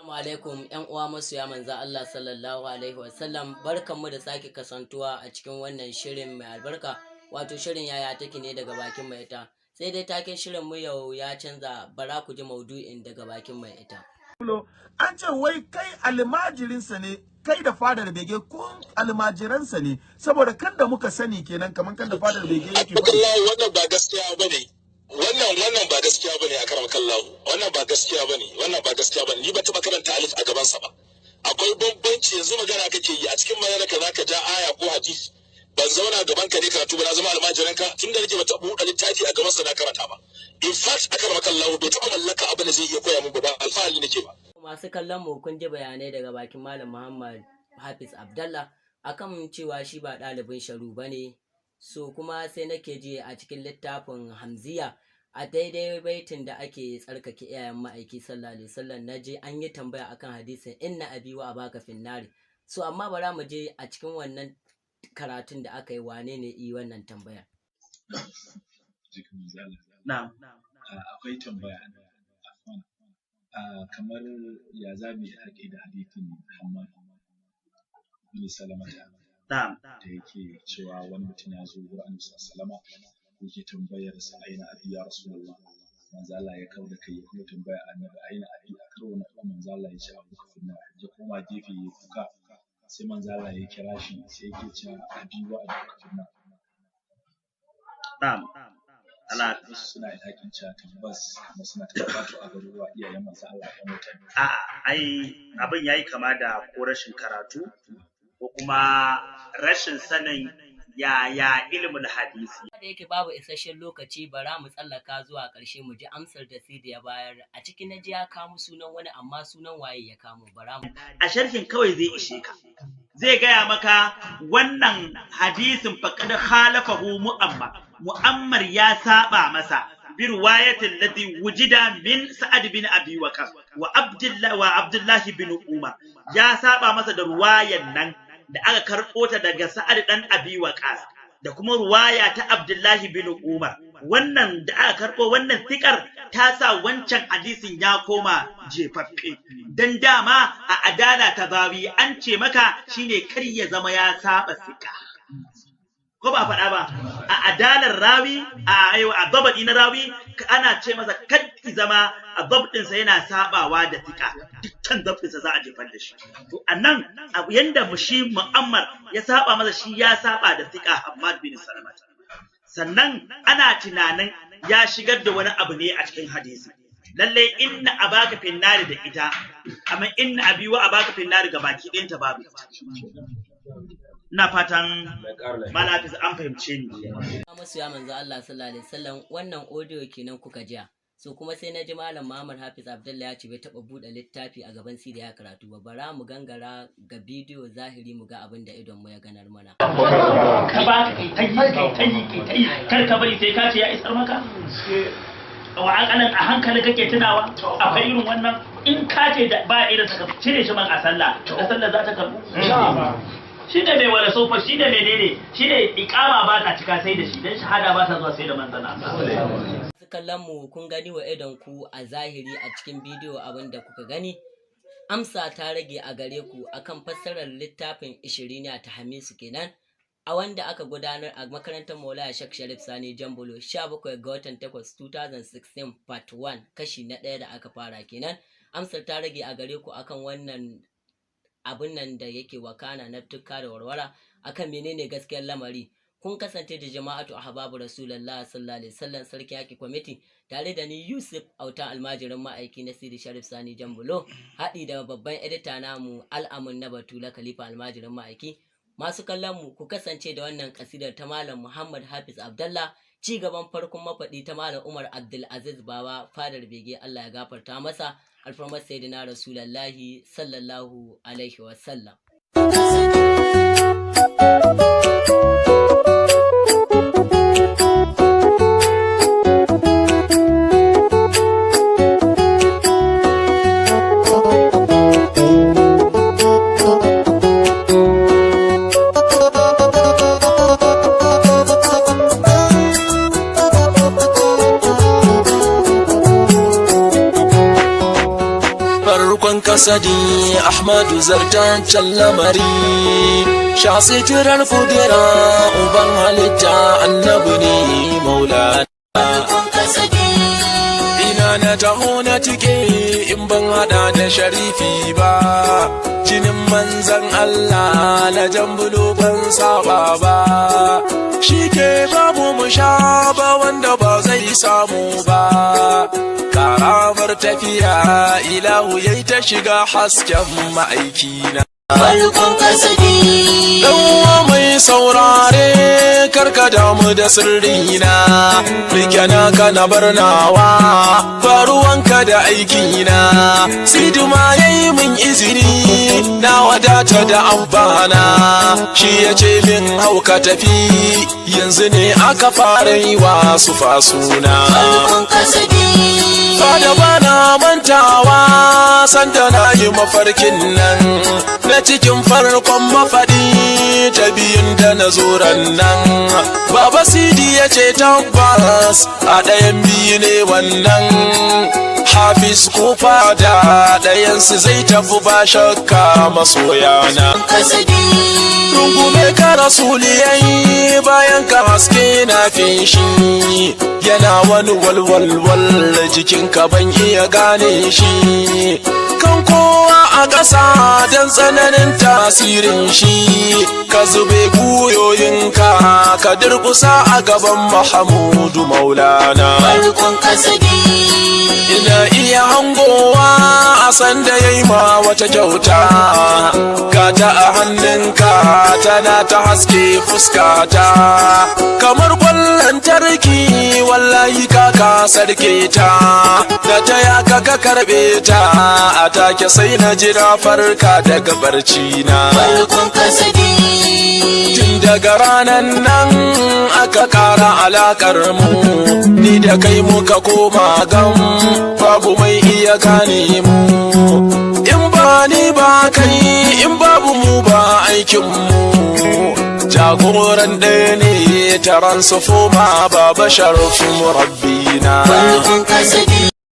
Assalamu alaikum ‘yan uwa masoya manzon Allah sallallahu alaihi wasallam. Barkanmu da sake kasantuwa a cikin wannan shirin mai albarka, wato shirin Yaya Take Ne Daga Bakin Mai Ita. Sai dai taken shirin mu yau ya canza. Bara ku ji maudu'in daga bakin mai ita. An ce wai kai almajirinsa ne, kai da Fadar Bege kun almajiransa ne, saboda kan da muka sani kenan, kamar kan da Fadar Bege yake faɗi. Wallahi wannan ba gaskiya bane. Wannan ba gaskiya bane, akramakallahu. Wannan ba gaskiya bane. Wannan ba gaskiya bane. Ni ba taba karanta alif a gaban sa ba. Akwai bambanci. Yanzu magana kake yi, a cikin magana ka zaka ja aya ko hadisi. Ban zauna gaban ka ne karatu ba, na zama almajiran ka? Tun da nake ba taɓa buɗe littafi a gaban sa na karanta ba. In fact, akramakallahu, bai taɓa mallaka abin da zai iya koya min ba. Ba alfahari nake ba. Masu kallon mu, kun ji bayanai daga bakin Malam Muhammad Hafiz Abdallah akan cewa shi ba ɗalibin Sharu ba ne. So kuma sai nake ji a cikin littafin Hamziya, a daidai baitin da ake tsarkake iyayen Ma'aiki sallallahu alaihi wasallam, na je an yi tambaya akan hadisin "inna abi wa abaka finnari". So amma bara mu je a cikin wannan karatun da aka yi, wane ne yi wannan tambaya. Na'am. Akwai tambaya, afwan. Kamar ya za mu yi haƙi da hadithin Hammad bin Salamata da yake cewa wani mutum ya zo wurin Annabi sallama, yake tambayar sa: "Aina abi ya Rasulullah?" Manzo Allah ya kau da kai, ya kuma tambaya Annabi: "Aina abi?" A karo na uku manzo Allah ya ce: "Abuka finnar." Ya koma gefe ya kuka, sai manzo Allah ya kira shi, sai yake cewa: "Abi wa abuka finnar." Na'am. Allah. Wasu suna ilhaƙin cewa tabbas kuma suna tabbatu a garuruwa iyayen manzo Allah ɗan wuta ne. A'a, ai abin yayi kama da ko rashin karatu ko kuma rashin sanin yaya ilimin hadisi. Da yake babu isasshen lokaci, bara mu tsallaka zuwa ƙarshe mu ji amsar da Sidi ya bayar. A cikin na ji ya kamo sunan wani, amma sunan waye ya kamo? Bara mu A sharhin kawai zai ishe ka. Zai gaya maka wannan hadisin faqad khalafahu Mu'ammar. Mu'ammar ya saba masa bi riwayatin ladhi wujida min Sa'ad bin Abi Waqas wa Abdullah bin Umar. Ya saba masa da ruwayan nan da aka karɓo ta daga Sa'ad dan Abi Waqas da kuma ruwaya ta Abdullahi bin Umar. Wannan da aka karɓo, wannan thiƙar ta sa wancan hadisin ya koma jefaffe. Dan dama a adala ta zawi an ce maka shine kar ya zama ya saba sika. Ko ba faɗa ba? A adalar rawi, a aiwa, a dabadi na rawi, ana ce masa kar ki zama a dabdinsa yana sabawa da thika, dukkan dabdinsa za a jefar da shi. To anan yanda mu shi Mu'ammar ya saba masa, shi ya saba da thika Hammad bin Salama. Sannan ana tunanin ya shigar da wani abu ne a cikin hadisi. Lalle "inna abaka finnari" da ita, amma "inna abi wa abaka finnari" ga baki ɗinta babu ita. Ina fatan Malam Hafiz an fahimce ni. Masoya manzo Allah sallallahu alaihi wasallam, wannan audio kenan kuka jiya. So kuma sai na ji Malam Muhammad Hafiz Abdullah ya ce bai taba buɗe littafi a gaban Sidi ya karatu ba. Bara mu gangara ga bidiyo zahiri mu ga abin da idon mu ya ganar mana. Ka ba ka kai ta yi, kai ta yi, kai ta yi, kar ka bari sai ka ce ya isar maka. Wa akalan, a hankali kake tunawa akwai irin wannan. In ka ce da ba irin sa, ka cire shi man a sallah, da sallah za ta karbu. Shi ne mai wala sofa, shi ne menene, shi ne iqama ba ta cika sai da shi, dan shahada ba ta zuwa sai da manzon Allah. Masu kallon mu, kun gani wa idon ku a zahiri a cikin bidiyo abin da kuka gani. Amsa ta rage a gare ku akan fassarar littafin Ishiriniya ta Hamisu kenan, a wanda aka gudanar a makarantar Maulaya Shek Sharif Sani Jambulo, 17 ga watan 8 2016, part 1, kashi na ɗaya da aka fara kenan. Amsar ta rage a gare ku akan wannan abun nan da yake wakana na tukka da warwara akan menene gaskiyar lamari. Kun kasance da Jama'atu Ahbabu Rasulullah sallallahu alaihi wasallam Sarki Yaki Kwamiti, tare da ni Yusuf Auta, almajirin ma'aiki na Sidi Sharif Sani Jambulo, haɗi da babban edita namu Al'amun na Batula Khalifa, almajirin ma'aiki. Masu kallon mu, ku kasance da wannan kasidar ta Malam Muhammad Hafiz Abdallah, ci gaban farkon mafaɗi ta Malam Umar Abdul Aziz Baba Fadar Bege. Allah ya gafarta masa, alfarmar Sayyidina Rasulullahi sallallahu alaihi wasallam. Farkon kasa. Kasadi Ahmadu zartancen lamari, sha sitirar kudura uban halitta annabi ne maula. Ina na taho na tike in ban hada da sharifi ba, jinin manzan Allah na jambulo ban saba ba, shi ke babu mu sha ba wanda ba zai samu ba. Karamar tafiya ilahu yayi ta shiga hasken ma'aikina. Farkon kasadi. Ɗanwa mai saurare, karka damu da sirrina, rike naka na barnawa, faruwanka da aikina. Siduma ya yi min izini, na wadata da amfana, shi ya ce min hauka tafi, yanzu ne aka fara yi wa su fasuna. Farkon kasadi. Fada bana mantawa sanda na yi mafarkin nan na cikin farkon mafaɗi ta biyun da na zoran nan. Baba Sidi ya ce tabbas a ɗayan biyu ne wannan. Hafiz ko fada ɗayansu zai tafi ba shakka masoyana. Kasadi. Rungume ka rasuliyai bayan ka haske na feshi, yana wani walwalwal jikinka ban iya gane shi, kan kowa a ƙasa don tsananin tasirin shi. Ka zube guyoyinka ka durƙusa a gaban Mahamudu Maulana. Farkon kasadi. Ina iya hangowa a sanda ya yi ma wata kyauta, gata a hannunka tana ta haske fuskata kamar kwallon tarki. Wallahi kaka sarke ta da ta ya ka karbe ta a take, sai na jira farka daga barci na. Farkon kasadi. Tun daga ranan nan aka kara alakar mu, ni da kai muka koma gam, babu mai iya gane mu. In ba ni ba kai, in babu mu ba aikin mu. Jagoran ɗaya ne, taransu foma baba sharafin rabbina. Farkon kasadi.